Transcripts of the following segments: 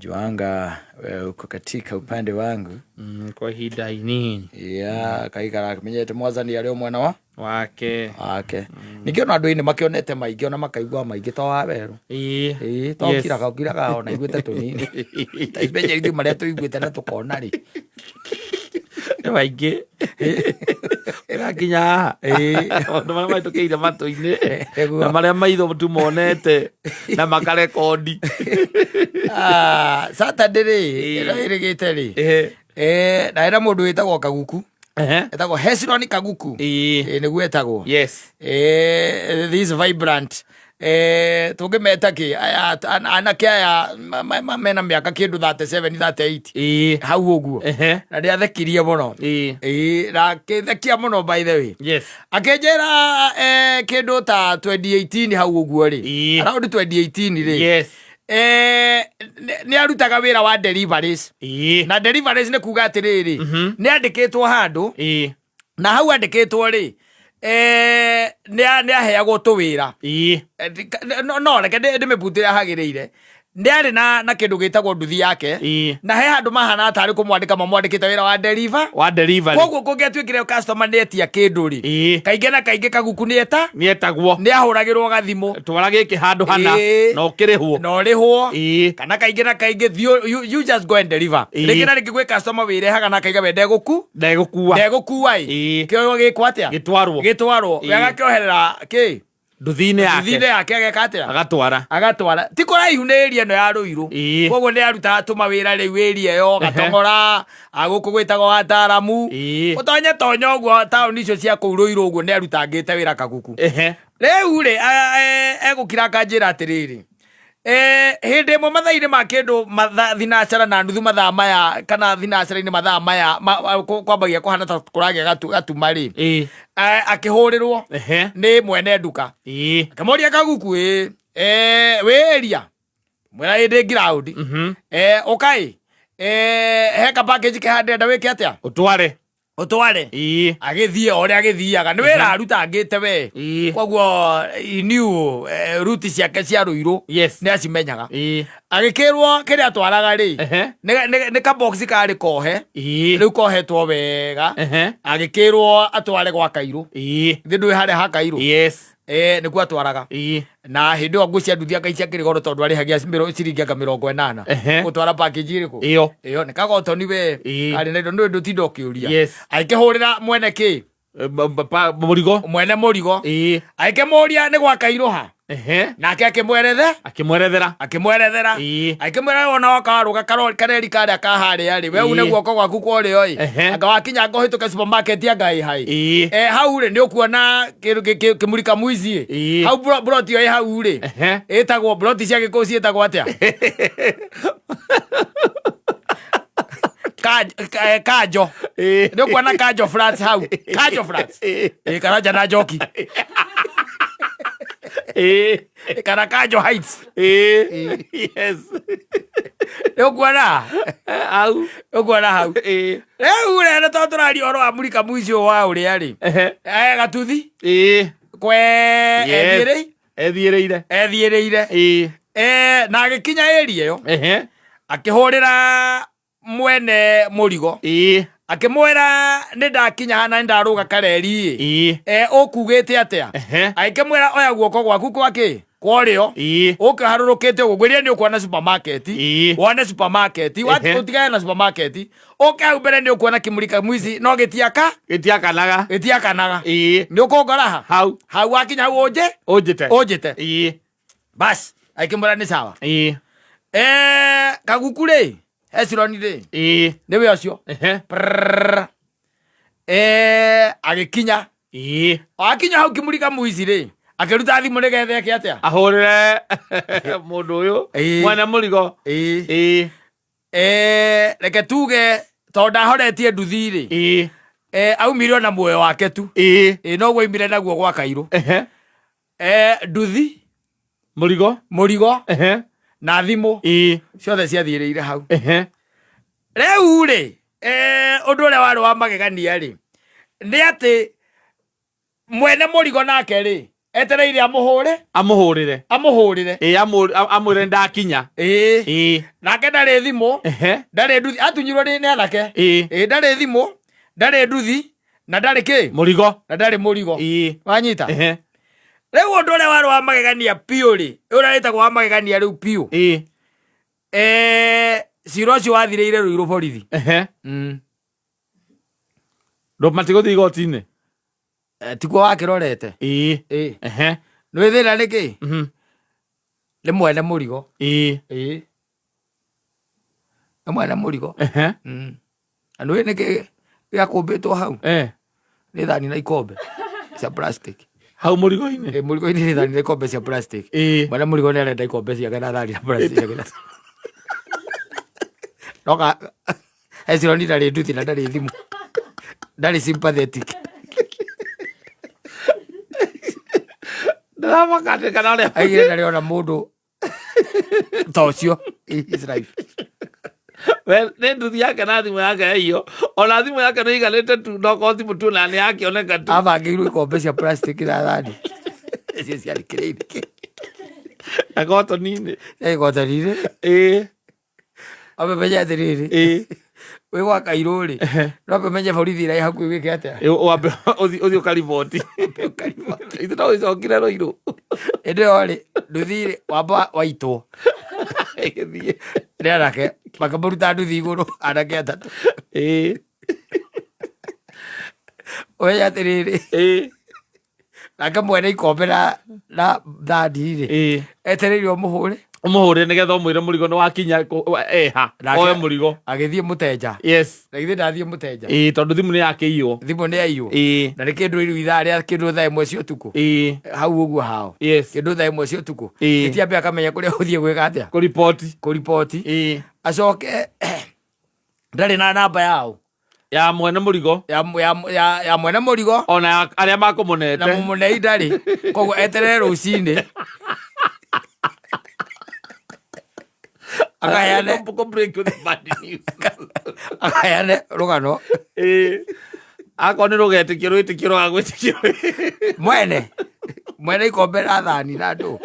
Juanga wewe uko katika upande wangu. Kwa ihinda inini. Ya kaikara akimenyete mwathani arĩ o mwena wa wake. Wake. Ningĩ ona andũ-inĩ makĩonete maingĩ ona makaigua maingĩ to wa werũ. Ĩĩ, to kiraga ũkiraga ona iguĩte tũnini. Ta imenye ithuĩ marĩa tũiguĩte na tũkona rĩ. Nĩ maingĩ nginya haha. Maũndũ marĩa mahĩtũkĩire matũ-inĩ na marĩa maitho tu monete na makarekondi. Ah, Saturday rĩ, ĩno ĩrĩgĩte rĩ. Na ĩna mũndũ wĩtagwo Kaguku. Etagwo Hezron Kaguku. Nĩguo etagwo. This vibrant tũngĩmeta kĩ aya anake aya mena mĩaka kĩndũ 37 38 hau ũguo. Na nĩ athekirie mũno. Na akĩthekia mũno, by the way. Akĩnjĩra kĩndũ ta 2018 hau ũguo rĩ, around 2018 rĩ, nĩ arutaga wĩra wa deliveries. Na deliveries nĩ kuga atĩrĩrĩ, nĩ andĩkĩtwo handũ, na hau andĩkĩtwo rĩ, nĩ aheagwo tũwĩra. No reke ndĩmĩbutĩre hagĩrĩire. Nĩ arĩ na kĩndũ gĩtagwo nduthi yake, na he handũ mahana tarĩ kũmwandĩka mamwandĩkĩte wĩra wa deliver. Wa delivery. Koguo kũngĩatuĩkire customer nĩ etia kĩndũ rĩ, kaingĩ na kaingĩ Kaguku nĩ eta nĩetagwo, nĩ ahũragĩrwo gathimũ. Twara gĩkĩ handũ hana na ũkĩrĩhwo. Na ũrĩhwo. Kana kaingĩ na kaingĩ thiĩ, you just go and deliver. Rĩngĩ na rĩngĩ gwĩ customer wĩrehaga na akaiga we ndegũku ndegũkua. Ndegũkua ĩ. Kĩoyo gĩkwo atĩa? Gĩtwarwo. Gĩtwarwo. We agakĩoherera kĩ? Nduthi-inĩ yake. Nduthi-inĩ yake ageka atĩa? Agatwara. Agatwara. Ti kũraihu, nĩ area ĩno ya Rũirũ. Koguo nĩ arutaga tũmawĩra rĩu area ĩyo, Gatong'ora, gũkũ gwĩtagwo Wataaramu, ũtonye tonya ũguo taũni icio cia kũu Rũirũ ũguo, nĩ arutangĩte wĩra Kaguku. Rĩu rĩ, egũkira akanjĩra atĩrĩrĩ, hĩndĩ ĩmwe mathaa-inĩ ma kĩndũ thinacara na nuthu mathaa maya kana thinacara-inĩ mathaa maya kwambagia kũhana ta kũragĩa gatuma rĩ, akĩhũrĩrwo nĩ mwene nduka. Akĩmũria, "Kaguku ĩ, wĩ area?" Mwĩra, "Ĩ, ndĩ ground." "Ũkai, he ka package ke handenda wĩke atĩa?" Ũtware. "Ũtware." Agĩthiĩ o ũrĩa agĩthiaga, nĩ wĩra arutangĩte we. Koguo he knew ruti ciake cia Rũirũ. Nĩ acimenyaga. Agĩkĩrwo kĩrĩa atwaraga rĩ, nĩ kabox karĩ kohe, rĩu kohetwo wega. Agĩkĩrwo atware gwa Kairũ. Thĩ ndũĩ harĩa ha Kairũ? Yes. Nĩkuo atwaraga. Na hĩndĩ ĩyo nguo cia nduthi anga ciakĩrĩ goro tondũ arĩhagia ciringi anga 80 gũtwara package ĩrĩkũ. Ĩyo. Ĩyo nĩ kagotoni we. Karĩ na indo ndũĩ ndũtinda ũkĩũria. Agĩkĩhũrĩra mwene kĩ? Mũrigo. Mwene mũrigo. Agĩkĩmũria nĩ gwa Kairũ ha. Nake akĩmwerethe Akĩmwerethera. Akĩmwerethera. Akĩmwĩra, "Wona woka warũga kareri karĩa ka harĩa rĩ, we une guoko gwaku kwa ũrĩo ĩ, anga wakinya anga ũhĩtũke supermarket anga ĩ hai, hau rĩ nĩ ũkuona kĩndũ kĩmurika mwici ĩ hau broti ĩyo ĩ hau rĩ, ĩtagwo broti cia Gĩkũyũ ciĩtagwo atĩa? Kanjo. Nĩ ũkuona Kanjo Flats hau, Kanjo Flats. Karanja na Njoki kana Kanjo Heights. Nĩ ũkuona Hau. Nĩ ũkuona hau. Rĩu rĩ, nĩ tondũ tũraria ũhoro wa mũrika mwici ũyũ wa ũrĩa rĩ, gatuthi kwe ethiĩrĩi Ethiĩrĩire. Ethiĩrĩire. Na agĩkinya area ĩyo, akĩhũrĩra mwene mũrigo, akĩmwĩra, "Nĩ ndakinya hana, nĩ ndarũga kareri ĩ, ũkugĩte atĩa?" Agĩkĩmwĩra, "Oya guoko gwaku kwa kĩ kwa ũrĩo, ũke harũrũkĩte ũguo, ngwĩrire nĩ ũkuona supermarket, wone supermarket, ũtigane na supermarket, ũke hau mbere nĩ ũkuona kĩmurika mwici no gĩtiaka." Gĩtiakanaga. Gĩtiakanaga. "Nĩ ũkũngora ha Hau. Hau wakinya hau ũnje Ũnjĩte. Ũnjĩte." Bas, akĩmwĩra nĩ sawa. Kaguku rĩ, Hezironi rĩ, nĩwe ũcio. Prrrr. Agĩkinya. Akinya hau kĩmurika mwici rĩ, akĩruta thimũ nĩgetha eke atĩa? Ahũrĩre mũndũ ũyũ mwene mũrigo. Reke tuge tondũ ndahoretie nduthi rĩ, aumire ona muoyo wake tu. Noguo aumire naguo gwa Kairũ. Nduthi, Mũrigo. Mũrigo na thimũ ciothe ciathiĩrĩire hau. Rĩu rĩ, ũndũ ũrĩa warĩ wa magegania rĩ, nĩ atĩ mwene mũrigo nake rĩ, Etereire amũhũre. Amũhũrĩre. Amũhũrĩre. Ĩĩ, amwĩre ndakinya. Ĩĩ. Ĩĩ. Nake ndarĩ thimũ. Ndarĩ nduthi, atunyirwo nĩ anake. Ĩĩ. Ĩĩ, ndarĩ thimũ, ndarĩ nduthi, na ndarĩ kĩ? Mũrigo. Na ndarĩ mũrigo. Ĩĩ. Wanyita? Rĩu ũndũ ũrĩa warĩ wa magegania biũ rĩ, ũrĩa wĩtagwo wa magegania rĩu biũ. Ĩĩ. Cira ũcio wathirĩire Ruiru borithi. Ndũ matigũthiĩ igoti-inĩ? Tikuo wakĩrorete? Ĩĩ. Ĩĩ. Nĩ thĩna nĩ kĩ? Nĩ mwene mũrigo. Ĩĩ. Ĩĩ. Nĩ mwene mũrigo. Na nĩ nĩkĩ gĩakũmbĩtwo hau? Nĩ thani na ikombe cia plastic. Hau mũrigo-inĩ? Ĩĩ, mũrigo-inĩ nĩ thani na ikombe cia plastic. Ĩĩ. Mwene mũrigo nĩ arenda ikombe ciake na thani na plastic ciake. No ka Hezron ndarĩ nduthi na ndarĩ thimũ. Ndarĩ sympathetic. Ndĩramaka atĩ kana ũrĩa Aigire ndarĩ ona mũndũ ta ũcio in his life. Well, nĩ nduthi yake na thimũ yake yaiywo. Ona thimũ yake nĩ iganĩte tu, no korwo thimũ tu na nĩ yakĩoneka tu. Abangĩirwo ikombe cia plastic na thani. Icio ciarĩ kĩrĩinĩ. Na gotoni-inĩ. Ciarĩ gotoni-inĩ. Ĩĩ. Ambe menye atĩrĩrĩ. Ĩĩ. Wĩ gwa Kairũ rĩ, no ambe menye borithi ĩrĩa ĩ hakuhĩ wĩke atĩa? Ĩ, wambe ũthiĩ ũkariboti. Ithuĩ no ũcokire Ruiru. Hĩndĩ ĩyo rĩ, nduthi rĩ, wamba waitwo. Ĩgĩthiĩ. Nĩ anake, makĩmũruta nduthi igũrũ, anake atatũ. Ĩĩ. Ũmenye atĩrĩrĩ. Ĩĩ. Nake mwene ikombe na thani rĩ, etereire ũmũhũre. Ũmũhũre nĩgetha ũmwĩre mũrigo nĩ wakinya eha, Nake oe mũrigo. Agĩthiĩ mũtenja. Yes. Na githĩ ndathiĩ mũtenja. Ĩĩ, tondũ thimũ nĩ yakĩiywo. Thimũ nĩ yaiywo. Ĩĩ. Na nĩ kĩndũ rĩu ithaa rĩa kĩndũ thaa 1 cia ũtukũ. Ĩĩ. Hau ũguo hao. Yes. Kĩndũ thaa 1 cia ũtukũ. Ĩĩ. Ĩti ambe akamenya kũrĩa ũthiĩ gwĩka atĩa. Kũriboti. Kũriboti. Ĩĩ. Acoke ndarĩ na namba yao. Ya mwene mũrigo. Ya mwene mũrigo. Ona ya arĩa makũmũnete. Na mũmũnei ndarĩ. Koguo eterere rũcinĩ. Akaheane. Kũ break the bad news. Akaheane rũgano. Ĩĩ. Akorwo nĩ rũgetĩkio rwĩtĩkio rwaga gwĩtĩkio. Mwene. Mwene ikombe na thani na ndũ.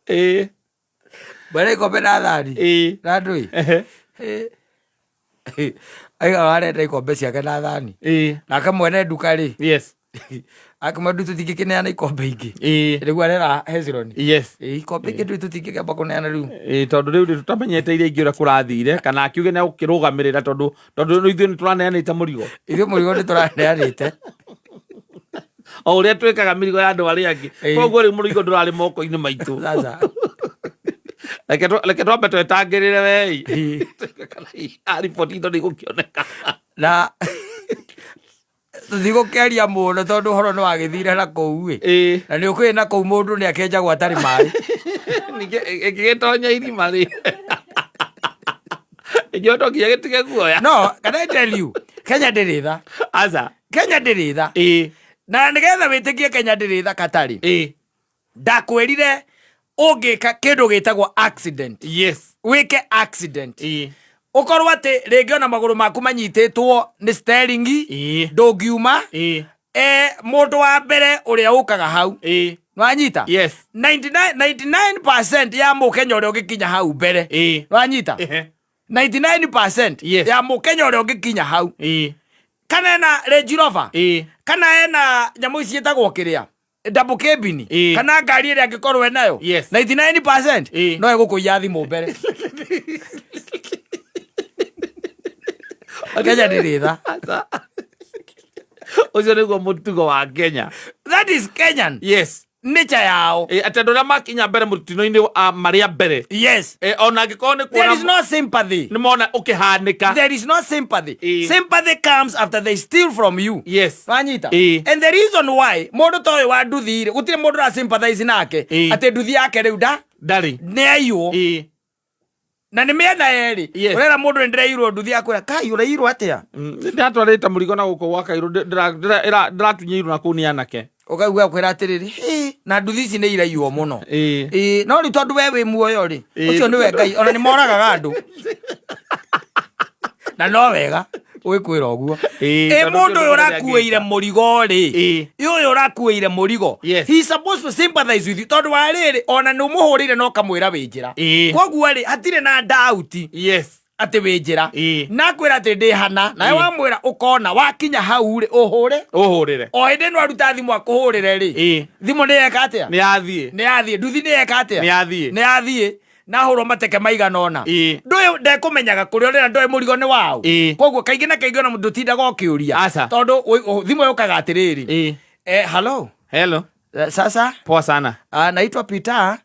Ĩĩ. Mwene ikombe na thani. Ĩĩ. Na ndũ. Ĩĩ. Aigaga arenda ikombe ciake na thani. Ĩĩ. Nake mwene nduka rĩ. Yes. Akĩmwenda ndu tũtingĩkĩneana ikombe ingĩ. Ĩĩ. Rĩu arera Hezron. Yes. Ĩĩ, ikombe ingĩ ndũ tũtingĩkĩamba kũneana rĩu. Ĩĩ, tondũ rĩu rĩ tũtamenyete iria ingĩ ũrĩa kũrathire kana akiuge nĩ agũkĩrũgamĩrĩra tondũ rĩu ithuĩ nĩ tũraneanĩte mũrigo. Ithuĩ mũrigo nĩ tũraneanĩte. O ũrĩa twĩkaga mĩrigo ya andũ arĩa angĩ. Ĩĩ. Koguo rĩu mũrigo ndũrarĩ moko-inĩ maitũ. Sasa. Reke twambe twetangĩrĩre wei. Ĩĩ. Kana ariboti indo nĩ igũkĩoneka. Na tũtigũkĩaria mũno tondũ ũhoro nĩ wagĩthire na kũu ĩ. Ĩĩ. Na nĩ ũkũĩ na kũu mũndũ nĩ akĩenjagwo atarĩ maĩ. Ningĩ ĩngĩgĩtonya irima rĩ. Ĩngĩhota no nginya gĩtige guoya. No, can I tell you, Kenya ndĩrĩ tha. Aca. Kenya ndĩrĩ tha. Ĩĩ. Na nĩgetha wĩtĩkie Kenya ndĩrĩ tha Katarĩ. Ĩĩ. Ndakwĩrire ũngĩka kĩndũ gĩtagwo accident. Yes. Wĩke accident. Ĩĩ. Ũkorwo atĩ rĩngĩ ona magũrũ maku manyitĩtwo nĩ steering. Ĩĩ. Ndũngiuma. Ĩĩ. Mũndũ wa mbere ũrĩa ũkaga hau. Ĩĩ. Nwanyita? Yes. 99% ya mũkenya ũrĩa ũngĩkinya hau mbere. Ĩĩ. Nwanyita? Ehe. 99% Yes. ya mũkenya ũrĩa ũngĩkinya hau. Ĩĩ. Kana ena Range Rover. Ĩĩ. Kana ena nyamũ ici ciĩtagwo kĩrĩa? Double cabin. Ĩĩ. Kana ngari ĩrĩa angĩkorwo enayo. Yes. 99% Ĩĩ. no ĩgũkũiya thimũ mbere. Kenya ndĩrĩ tha. Aca. Ũcio nĩguo mũtugo wa Kenya. That is Kenyan. Yes. Nature yao. Ĩĩ, atĩ andũ arĩa makinya mbere mũtino-inĩ, marĩa mbere. Yes. Ĩĩ, ona angĩkorwo nĩ There kuona is no sympathy. nĩ mona ũkĩhanĩka. There is no sympathy. Ĩĩ. Sympathy comes after they steal from you. Yes. Wanyita? Ĩĩ. And the reason why mũndũ ta ũyũ wa nduthi rĩ, gũtirĩ mũndũ ũra sympathize nake. Ĩĩ. Atĩ nduthi yake rĩu Ndarĩ. nĩ aiywo. Ĩĩ. Na nĩ mĩena yerĩ. Yes. Ũrera mũndũ nĩ ndĩraiyirwo nduthi akwĩra, Kai ũraiyirwo atĩa? Ndĩratwarĩte mũrigo na gũkũ gwa Kairũ, ndĩratunyĩirwo na kũu nĩ anake. Ũkaigua akwĩra atĩrĩrĩ, hĩ, na nduthi ici nĩ iraiywo mũno. Ĩĩ. Ĩĩ, no rĩu tondũ we wĩ muoyo rĩ, Ĩĩ. ũcio nĩwe Ngai, ona nĩ moragaga andũ. Na no wega. Gwĩkwĩra ũguo. Ĩĩ, Ĩ tondũ mũndũ kĩũndũ ũyũ kĩrĩa ũrakuĩire angĩka. mũrigo rĩ, Ĩĩ. ĩ ũyũ ũrakuĩire mũrigo, Yes. he is supposed to sympathize with you, tondũ wa rĩrĩ ona nĩ ũmũhũrĩire na ũkamwĩra wĩ njĩra. Ĩĩ. Koguo rĩ, hatirĩ na doubt Yes. atĩ wĩ njĩra. Ĩĩ. Na akwĩra atĩ ndĩ hana, nawe Ĩĩ. wamwĩra ũkona wakinya hau rĩ, ũhũre. Ũhũrĩre. O hĩndĩ ĩno aruta thimũ akũhũrĩre rĩ, Ĩĩ. thimũ nĩ yeka atĩa? Nĩ yathiĩ. Nĩ yathiĩ. Nduthi nĩ yeka atĩa? Nĩ yathiĩ. Nĩ yathiĩ. Na ahũrwo mateke maigana ũna. Ĩĩ. Ndũĩ ndekũmenyaga kũrĩa ũrĩ na ndũĩ mũrigo nĩ waũ. Ĩĩ. Koguo kaingĩ na kaingĩ ona mũndũ ũtindaga ũkĩũria. Aca. Tondũ thimũ yũkaga atĩrĩrĩ. Ĩĩ. Hello. Hello. Sasa Poa sana. Naitwa Peter.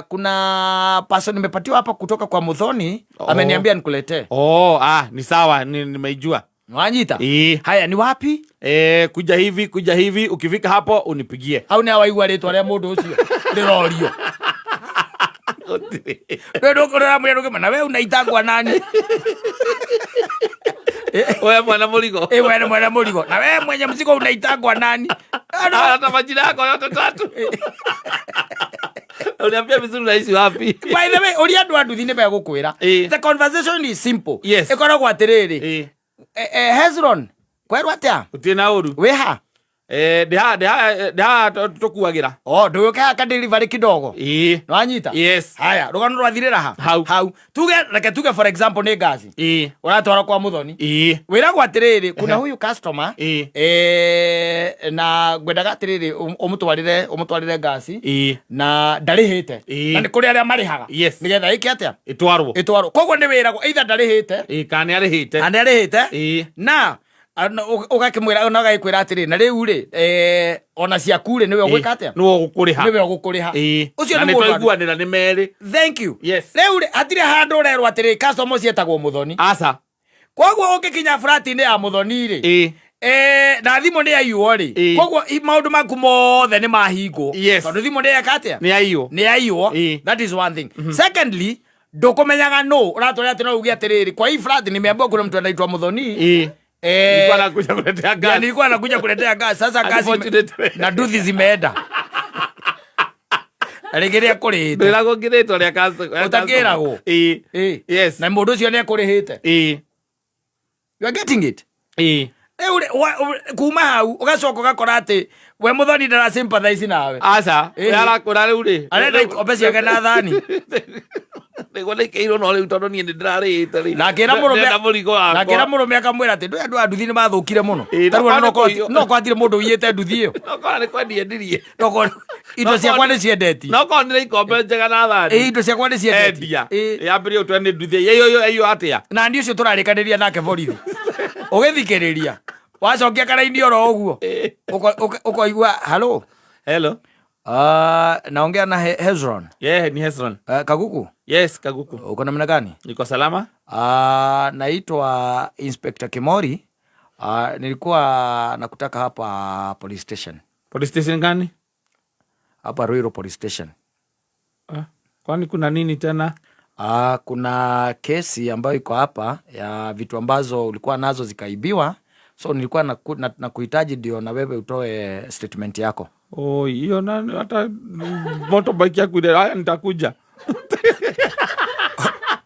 Kuna person nimepatiwa hapa kutoka kwa Muthoni. Oh. Ameniambia nikuletee. Oh, ni sawa, nimeijua. Wanyita? Ĩĩ. Haya, ni wapi? Kuja hivi, kuja hivi, ukifika hapo unipigie. Hau nĩ waigua rĩtwa rĩa mũndũ ũcio rĩrorio. Rĩu ndũkũrora mwĩra ndũkĩma, na we unaitangwa nani? We mwana mũrigo. We nĩ mwene mũrigo. Na we mwenye mzigo unaitangwa nani? Hata majina yako yote tatu. Uniambia vizuri unaishi wapi? By the way, ũria andũ a nduthi nĩ megũkwĩra. Ĩĩ. The conversation is simple. Yes. Ĩkoragwo atĩrĩrĩ. Ĩĩ. Hezron, kwerwo atĩa? Gũtirĩ na ũru. Wĩ ha? Ndĩ haha tũkuagĩra. Oh, ndũgĩũke haha ka delivery kidogo. Ĩĩ. Nĩwanyita? Yes. Haya, rũgano rwathirĩra ha? Hau. Hau. Tuge, reke tuge for example nĩ ngaci. Ĩĩ. Ũratwara kwa Muthoni. Ĩĩ. Wĩragwo atĩrĩrĩ, kuna huyu customer. Ĩĩ. Na ngwendaga atĩrĩrĩ, ũmũtwarĩre ngaci. Ĩĩ. Na ndarĩhĩte. Ĩĩ. Na nĩ kũrĩ arĩa marĩhaga. Yes. Nĩgetha ĩke atĩa? Ĩtwarwo. Ĩtwarwo. Koguo nĩ wĩragwo either ndarĩhĩte. Ĩĩ, kana nĩ arĩhĩte. Kana nĩ arĩhĩte. Ĩĩ. Na ũgakĩmwĩra, na ũgagĩkwĩra atĩrĩ, na rĩu rĩ, ona ciaku rĩ, nĩwe ũgwĩka atĩa? Nĩwe ũgũkũrĩha. Nĩwe ũgũkũrĩha. Ĩĩ. Ũcio Na nĩ nĩ mũndũ wa twaiguanĩra nĩ merĩ. Thank you. Yes. Rĩu rĩ, hatirĩ handũ ũrerwo atĩrĩ, customer ũcio etagwo Muthoni. Aca. Koguo ũngĩkinya flat-inĩ ya Muthoni rĩ, Ĩĩ. Na thimũ nĩ yaiywo rĩ, Ĩĩ. koguo maũndũ maku mothe nĩ mahingwo. Yes. Tondũ thimũ nĩ yeka atĩa? Nĩ yaiywo. Nĩ yaiywo. Ĩĩ. That is one thing. Secondly, ndũkũmenyaga nũ ũratwara atĩ no uge atĩrĩrĩ, kwa hii flat nimeambiwa kuna mtu anaitwa Muthoni. Ĩĩ. Nilikuwa nakuja kuletea gas. Nilikuwa nakuja kuletea gas. Sasa gas Unfortunately. na nduthi zimeenda. Na rĩngĩ nĩ ekũrĩhĩte. Ndwĩragwo ngĩrĩtwo rĩa customer. Ũtakĩragwo? Ĩĩ. Ĩĩ. Yes. Na mũndũ ũcio nĩ ekũrĩhĩte. Ĩĩ. You are getting it? Ĩĩ. Rĩu rĩ, kuma hau ũgacoka ũgakora atĩ we Muthoni ndara sympathize nawe. Aca, Ĩĩ. we arakũra rĩu rĩ. Arenda ikombe ciake na thani. Nĩguo nĩkĩirwo no rĩu tondũ niĩ nĩndĩrarĩhĩte rĩ. Na akĩra mũrũme Ndĩrenda mũrigo wakwa. Na akĩra mũrũme akamwĩra atĩ ndũĩ andũ a nduthi nĩ mathũkire mũno. Ĩĩ, Tarĩu ona no kwani no kwatire mũndũ ũiyĩte nduthi ĩyo. No korwo nĩ kwendia endirie. No korwo indo ciakwa nĩ ciendetie. No korwo nĩ ikombe njega na thani. Ĩĩ, indo ciakwa nĩ ciendetie. Endia. Ĩĩ. Yambĩrĩria gũtua nĩ nduthi. Ĩyo ĩyo ĩyo atĩa? Na niĩ ũcio tũrarĩkanĩria nake borithi. Ũgĩthikĩrĩria. Wacokia karaini oro ũguo. Ĩĩ. Ũkoigua hello. Hello. Naongea na Hezron. Yeah, ni Hezron. Kaguku. Yes, Kaguku. Uko namna gani? Niko salama. Naitwa Inspector Kimori. Nilikuwa nakutaka hapa police station. Police station gani? Hapa Ruiru police station. Kwani kuna nini tena? Kuna kesi ambayo iko hapa ya vitu ambazo ulikuwa nazo zikaibiwa. So nilikuwa nakuhitaji ndio na wewe utoe statement yako. Oh, hiyo na hata motorbike yako ile, haya nitakuja.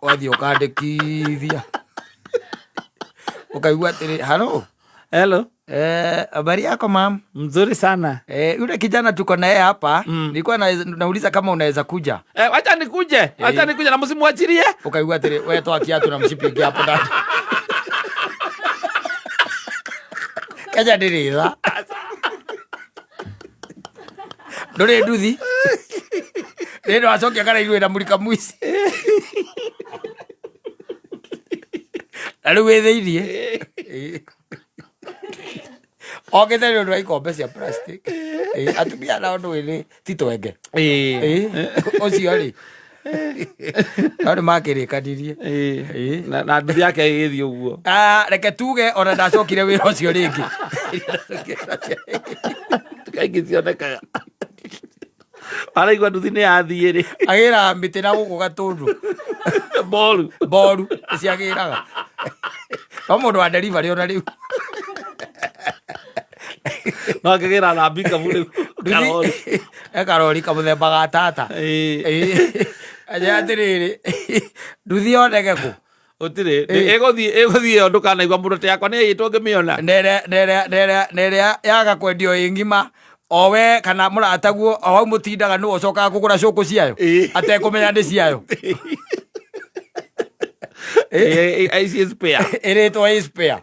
Wathiĩ ũkandĩkithia. Ũkaigua atĩrĩ, hello. Hello. Habari yako ma'am? Mzuri sana. Yule kijana tuko naye hapa, nilikuwa nauliza kama unaweza kuja. Wacha nikuje. Wacha nikuje na msimwachilie. Ukaigua atĩrĩ, wewe toa kiatu na mshipi ingia hapo ndani. Kenya ndĩrĩ tha. Ndũrĩ nduthi. Rĩrĩ wacokia kana iruĩ na mũrika mũici. Na rĩu wĩ thĩiniĩ. Okĩte nĩ ũndũ wa ikombe cia plastic. Atumia nao ndũĩ nĩ ti twenge. Ũcio rĩ. No nĩ makĩrĩkanirie. Na nduthi yake ĩgĩthiĩ ũguo. Reke tuge ona ndacokire wĩra ũcio rĩngĩ. Kaingĩ cionekaga. Araigua nduthi nĩ yathiĩ rĩ. Agĩraga mĩtĩ na gũkũ Gatũndũ. Mboru. Mboru nĩciagĩraga. No mũndũ wa delivery ona rĩu. No akĩgĩra na mbikabu rĩu. Karori. E karori kamũthemba ga tata. Anjĩra atĩrĩrĩ, nduthi yoneke kũ? Gũtirĩ. Ĩgũthiĩ ĩgũthiĩ ĩyo ndũkanaigua mũndũ atĩ yakwa nĩ yaiyĩtwo ngĩmĩona. Nerĩa yaga kwendio ĩ ng'ima o we kana mũrataguo o hau mũtindaga nĩwe ũcokaga kũgũra cũkũ ciayo atekũmenya nĩ ciayo. Ĩ, ici spare. Ĩrĩtwo ĩ spare.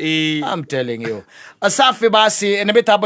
I'm telling you. Safi basi nĩ mĩtambo.